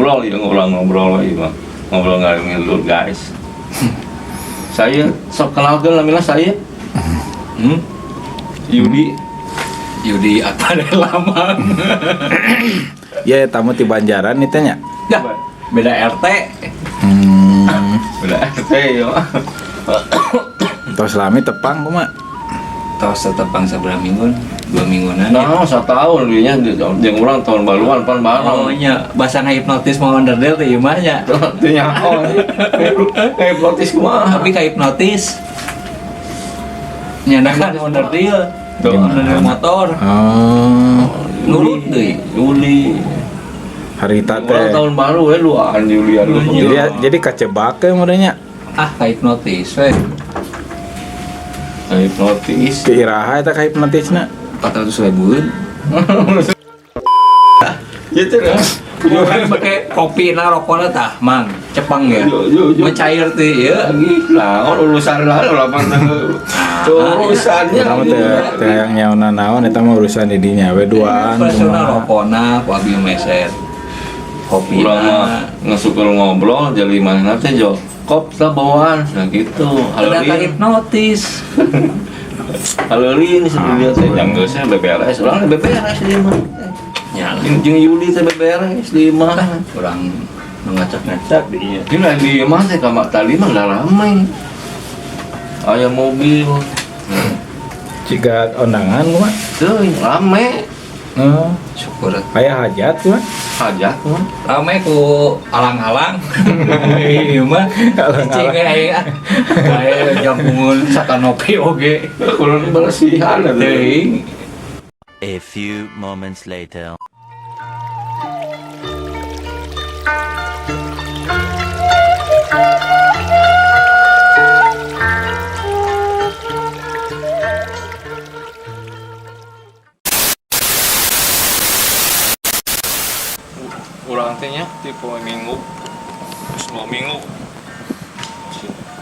Ngobrol ya, ngobrol ngobrol ieu mah. Ngobrol ngalor ngidul, guys. Saya sok kenalkeun namina saya. Yudi. Yudi apa lama. Ya tamu ti Banjaran itu nya. Dah, beda RT. Beda RT ya. Tos lami tepang kumaha? Tos tepang sabaraha minggu, 2 mingguan. Nah, setahun dinya jeung urang tahun baruan pan bareng. Oh nya, bahasa ngahipnotis mau onderdil teh ieu mah nya. Teu nyaho. Hipnotis kumaha? Tapi kahipnotis. Nya kan onderdil. Tuh. Onderdil motor. Oh, Nurut deui. Yuli. Harita Urang teh. tahun baru we duaan Yuli aduh. Jadi kacebak ke meureun nya. Ah, kahipnotis we. Hipnotis. Ke iraha eta kahipnotisna? 400 ribuan. Gitu kan. Bukan pakai kopi na rokokna tah, Mang. Cepang ya. Yo, yo, yo. Mencair teh ieu. Lah, urusan lah ulah urusannya. Urang mah teh teh yang nyaona naon eta mah urusan di dinya we duaan Personal kumaha. rokokna ku abi meser. Kopi Urang mah ngesukur ngobrol jadi mana teh jo kop lah bawaan nah gitu. Ada Haleurin. hipnotis. Haleurin sendiri teh yang geus beberes. Urang beberes di mah. Ya, Jeung jeung Yuli teh beberes di mah. kurang ngacak-ngacak di ieu. Ini lah di mah teh kamar tadi mah udah ramai. Aya mobil. Ciga ondangan kumaha? Tuh rame. Oh, Syukur. aya hajat kumaha? Hajat mah. Rame ku alang-alang. Ieu mah Alang-alang. cicing we aing ah. Bae jampungun sakanopi oge. Kurang bersihan atuh. Teuing. A few moments later. Urang teh nya tipe minggu semua minggu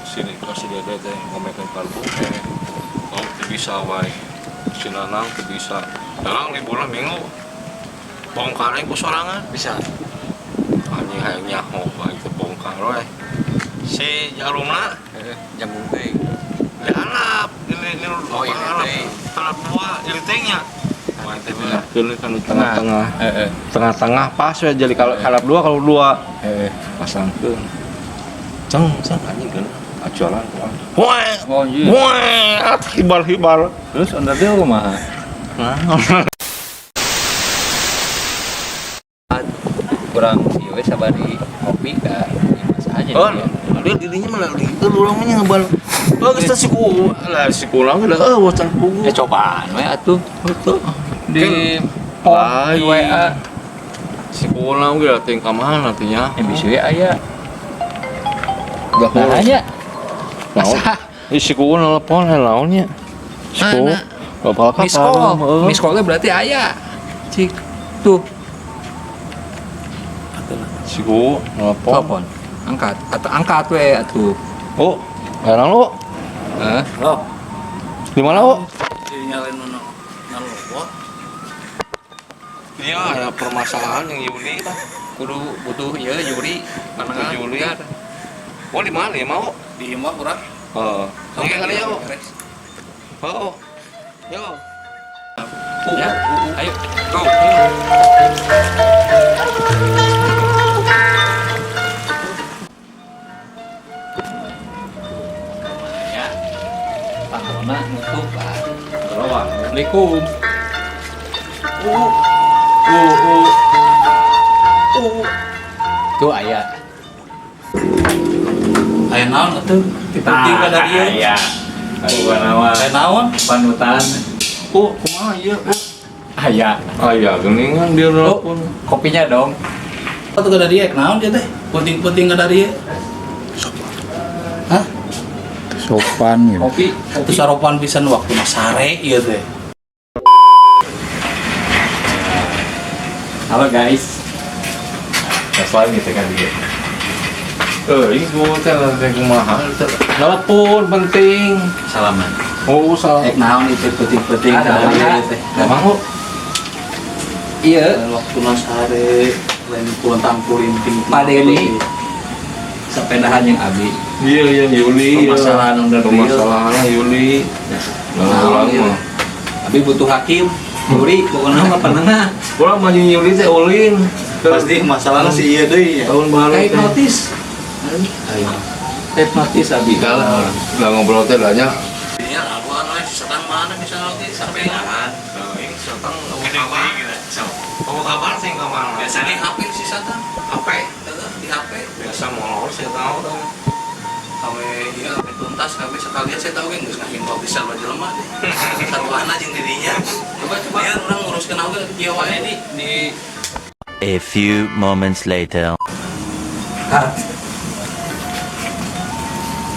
sini kasih dia teh ngomekeun parbu eh oh teu bisa wae si Nanang teu bisa. Nanang liburan minggu bongkar ku sorangan. Bisa. Anjing hayang nyaho wae teu bongkar we si jarumna. Heeh, jambung teh. Diharap ini Oh, ini harap teh. Harap dua jadi teh nya teh kan di tengah-tengah. Heeh. Tengah-tengah pas we jadi kalau harap dua kalau dua Heeh. pasangkeun ceng ceng anjing geuna acualan wah. Oh, iya. Wah, hibar-hibar. Terus onderdil kumaha? Nah, Kurang ieu we sabari kopi ka imah aja. oh, dia dirinya malah itu urang mah ngebal. Oh, geus si ku lah si kurang lah eueuh wacan pugu. Eh cobaan we atuh Betul. di pon di WA. Si kurang ge teh ka mana teh nya? Eh bisa we aya. Dah Nah nya. Naon? Ih, si ku nelpon naon nya? Si ku. Mana? Bapak Miss call. Miss call berarti aya. Cik tuh Si ku nelpon. telepon. Angkat atau angkat we atuh. Oh, barang lu. Hah? Halo. Di mana, oh? Nyalain nono nalopot. Iya, ada permasalahan yang Yuli lah. Kudu butuh ieu Yuri. Butuh Yuri. Oh, di mana ya mau? Di imah urang. Oh. Oke kali ya, oh. Oh. Yo. Ya, ayo. Go. Ya. Pantona nutup ah. Berapa? Assalamualaikum. U U U U. Tuh aya. Aya naon atuh? Penting ka dari ieu. Aya. Bukan nama Aya naon? panutan. Oh, kumaha ieu? Aya. Aya geuningan dia Oh, nelpon. kopinya dong. Atuh ka dari ieu naon dia teh? Penting-penting ka dari ieu. Hah? Sopan gitu. Kopi, Atuh saropan pisan waktu sare ieu teh. Halo guys. Selain gitu kan dia. Eh, ini gua teh teh kumaha? Nelpon penting. Salaman. Oh, salah. Eh naon itu penting-penting ka Ada dari apa? ieu teh. Emang lu Iya. Waktu sare. Lain puntang pulinting. Pak Deni sepedahan yang abi. Iya, iya Yuli. Permasalahan under deal. Permasalahannya Yuli. Nah, urang mah. Abi butuh hakim. Yuri, pokoknya mah penengah. Urang mah jeung Yuli teh ulin. Pasti masalahnya si iya deui ya. Tahun baru Kayak teh. notis. Hipnotis abi. Lah, lah ngobrol teh lah nya. Iya, laluan we si setang mana bisa notis sepedahan. Ini setang kabar. Oh, kabar sih kabar. Biasanya HP si satang. HP. Heeh, di HP. Biasa molor sih tahu dong. Kami iya kami tuntas kami sekalian saya tahu kan geus ngahimbau bisa lo jelema deh. Sarwana jeung dirinya. Coba coba. Dia orang nguruskeun oge kieu wae Di A few moments later.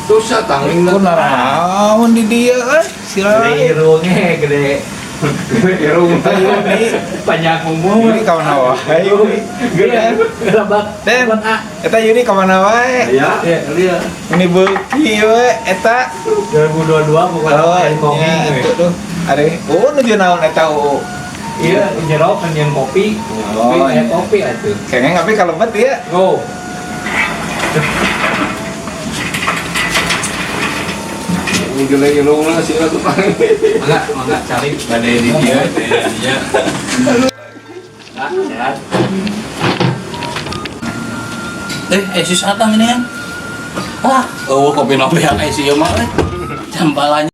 Terus satang Ku naraon di dia euy, si gede Rai. irungnya gede. Gede irung. Panjang umur. Yuri ka mana wae Yuri. Gede. Lebak. Den. Lebak A. Eta Yuri ka mana wae? Ya, Iya. Ini beuki we eta. 2022 bukan Oh, apa kopi. nya atuh tuh. Are, oh nuju naon eta uu. Iya, jero kan yang kopi. Oh, Kopi, iya. aya kopi atuh. Kayaknya ngapi kalebet ya. Go. Ini gede irungna sih lah tuh. Mangga, mangga cari badai di dia, dia. Ah, sehat. Si satang ini kan. Ah, oh kopi nopi yang si ieu mah eh. Jambalanya.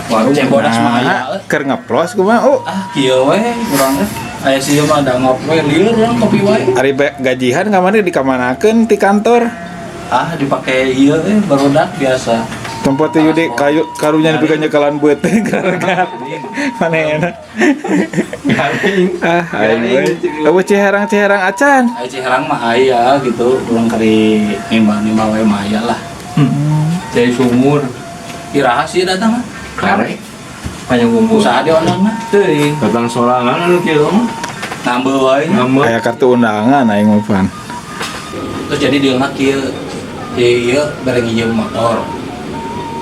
Warung Cebodas mah aya eh. Keur ngeplos kumaha oh. Ah, kieu we urang eh. Aya si ieu mah da ngop we lieur urang kopi wae. Ari gajihan kamari dikamanakeun ti kantor. Ah, dipake ieu eh barudak biasa. Tempat teh Yudi kayu karunya dipikeun nyekalan beuteung gara-gara. Mana enak. Garing. Ah, aing we. Eueuh ciherang-ciherang acan. Aya Ciherang mah aya gitu, urang kari nimba-nimba wae mah aya lah. Cai sumur. Iraha sih datang mah. Karek. Panjang umur. Usaha di online mah. Teuing. Datang sorangan anu kieu mah. Nambah wae. Nambah. Aya kartu undangan aing mah pan. Terus jadi dia mah kieu si ieu bareng nginjem motor.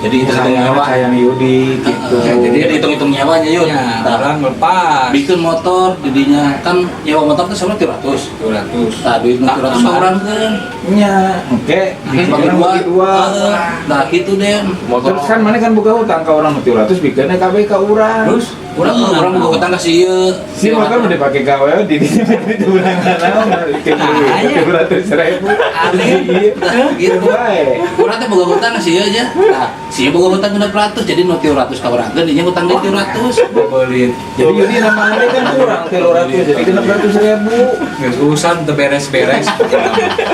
Jadi hitung-hitung nyawa. Sayang Yudi gitu. Heeh, jadi hitung-hitung nyawanya yuk. Ya, Nah, orang lepas. bikin motor jadinya kan nyewa motor tuh sebenarnya 300. 200. Nah, duit 300 Tambahan. orang kan. Nya, oke. Bagi dua. Bagi dua. Heeh. Nah, gitu deh. Motor Terus kan mana kan buka hutang ka urang 300 bikinnya kabeh ka urang. Terus Urang urang buka hutang ka si ieu. Si motor mau dipakai gawe di dinya jadi urang naon bikin Nah, 300 ribu. Aneh. Iya, Nah, gitu. wae. Urang teh boga hutang ka si ieu aja. Nah, si ieu boga hutang 600 jadi nu 300 ka urang teh dinya hutang deui 300. Bebelit. Jadi Yudi nama ane kan kurang 300 jadi 600 ribu. Geus urusan teu beres-beres.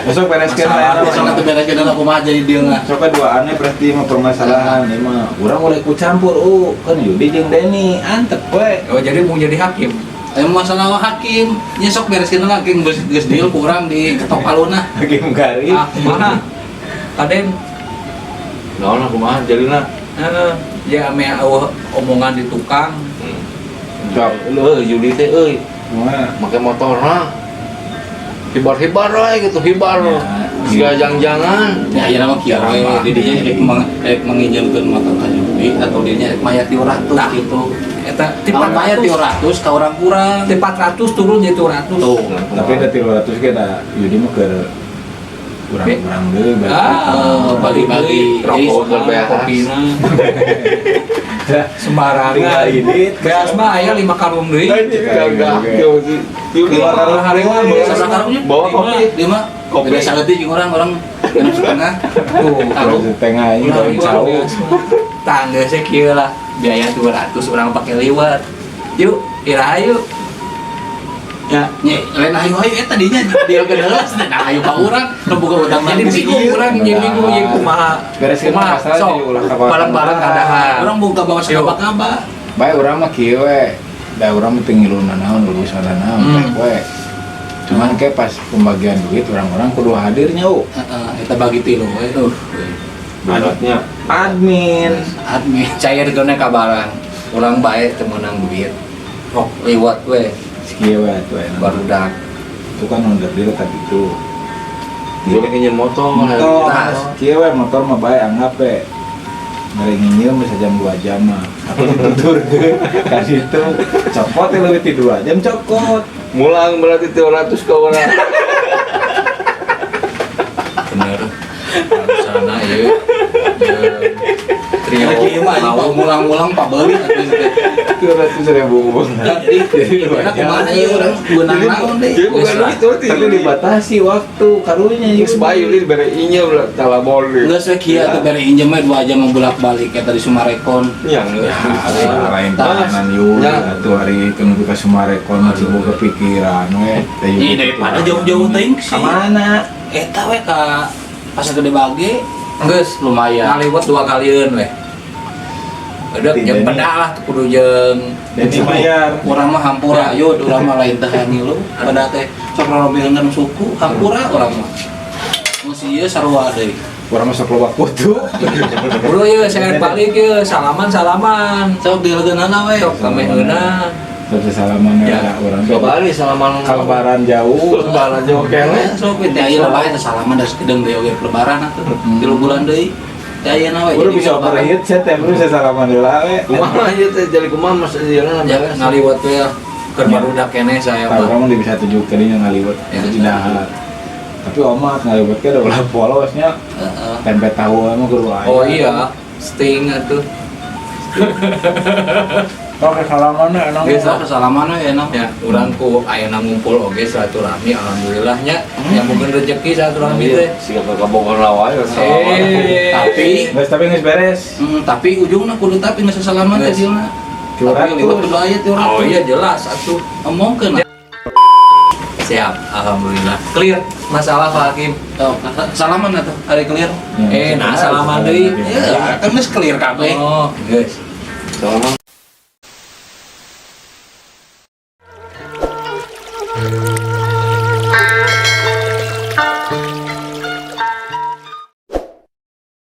Besok bereskan Masalah, lah. Besok atuh bereskeun heula kumaha jadi dia mah. Sok dua aneh berarti mah permasalahan ini mah. Urang mulai ku campur kan Yudi jeung Denny antep we. Oh, jadi mau jadi hakim. Emang masalah mah hakim, nya sok bereskeun heula hakim geus geus deal ku urang di ketok paluna. Hakim garis. Ah, kumaha? Kaden, Naon lah kumaha jalina. heeh, ya ame eueuh omongan di tukang. Sok. Leuh Yuli teh euy, Kumaha? make motorna. Hibar-hibar we gitu, hibar. Ya. Siga jang-jangan. Ya ayeuna mah kieu we, di dinya rek menginjemkeun motor ka Yudi atau dinya rek mayar 300 Nah. gitu. Eta ti Kalau bayar 400, 300 ka urang kurang. ti 400 turun jadi 200. Tuh. Tapi ada 300 ge da Yudi mah keur urang-urang deui balik. Ah, bagi-bagi. Rokok, Jadi, beas, kopina. Sembarangan. Tinggal ini. Beas mah aya 5 karung deui. Gagah. Yuli Lima karung Hari mah beas Sabaraha karungnya? Bawa kopi. Lima. Kopi. Beda saeutik jeung urang, urang genep setengah. Tuh. Karung. Setengah ini Urang daun jauh. jauh. Tangga sih kieu lah. Biaya 200 orang pakai liwat. Yuk, iraha yuk. Ya, nya lain ayo-ayo eta dinya deal ke heula nah ayo ka urang nu boga hutang Jadi bingung urang, jadi bingung jadi kumaha. Bereskeun Kumaha, masalah sok. jadi ulah kabar. Bareng-bareng kadahan. Urang boga bawa sakaba-kaba. Bae urang mah kieu we. Da urang mah teu ngiluna naon urusan naon teh we. Cuman kayak pas pembagian duit orang-orang kudu hadirnya u. Heeh, eta bagi tilu we. Adatnya. Admin. Admin. Cair gone kabaran. Urang bae teu meunang duit. Rok liwat we Kieu we atuh enak. barudak. Itu kan under deal tadi itu. Boleh nginjem motor. Motor, Nah. kieu we motor mah bae anggap we. Mere nginjem bisa jam 2 jam mah. Aku dituturkeun ka situ. Cokot ya leuwih ti 2 jam cokot. Mulang berarti 300 ke orang. Bener. Sana ieu. Trio Ieu mah anjing Pak mulang-mulang Pak beuli atuh teh. 200 ribu. Jadi enak kumaha ieu urang beunang naon deui. Jadi bukan duit berarti. Tapi dibatasi waktu karunya. Geus bayu li bere injem lah talabon li. Geus we kieu atuh bere injem we 2 jam bolak-balik eta di Sumarekon. Ya geus. Ya, lain tahanan yuk, atuh hari itu nepi ka Sumarekon masih boga pikiran we. Teh yuk Ih, daripada jauh-jauh teuing sih. Ka mana? Eta we ka Pasar Gede Bage Geus lumayan. Ngaliwet dua kalian weh. Udah Tidak jeung nih. pedah lah kudu jeung Jadi bayar. Urang mah hampura yo, urang mah lain teh ngilu. Pada teh sok robeungan suku hampura urang mah. Geus ieu sarua deui. Urang masuk loba kutu. Bro ye saya balik ye salaman-salaman. Sok dilegeunana we. Sok kame heuna. Terus salaman Ya. ya urang. Coba li salaman Kalebaran jauh. Lebaran jauh kene. Sok we teh aya lebaran teh salaman da sakedeung deui oge lebaran atuh. 3 bulan deui. Teh ayeuna we. Urang bisa overheat saya teh bro bisa salaman heula we. Kumaha ieu teh jadi kumaha mas jalan Ya ngaliwet we lah. Keur barudak keneh saya Tahu mah. kamu bisa tujuh kali yang ngaliwet Ya. itu dahar. Tapi omat ngaliwet ke udah ulah polosnya Heeh. tempe tahu emang kudu aya. Oh iya, sting atuh. Oke salaman enak. Geus Sok salaman we enak. Ya, urang ku ayeuna ngumpul oge silaturahmi alhamdulillah nya. Ya mungkin rezeki silaturahmi teh. Siga ka Bogor lawa ya salaman. Eh, Tapi Geus tapi geus beres. Tapi ujungna kudu tapi geus salaman teh Geus. dieu. Tapi liwat kudu aya 300. Oh iya jelas atuh. Omongkeun. Siap, alhamdulillah. Clear masalah Pak Hakim. Tuh, salaman atuh, ari clear. Ya, Nah, salaman deui. Ya, kan geus clear kabeh. Oh, geus. Salaman.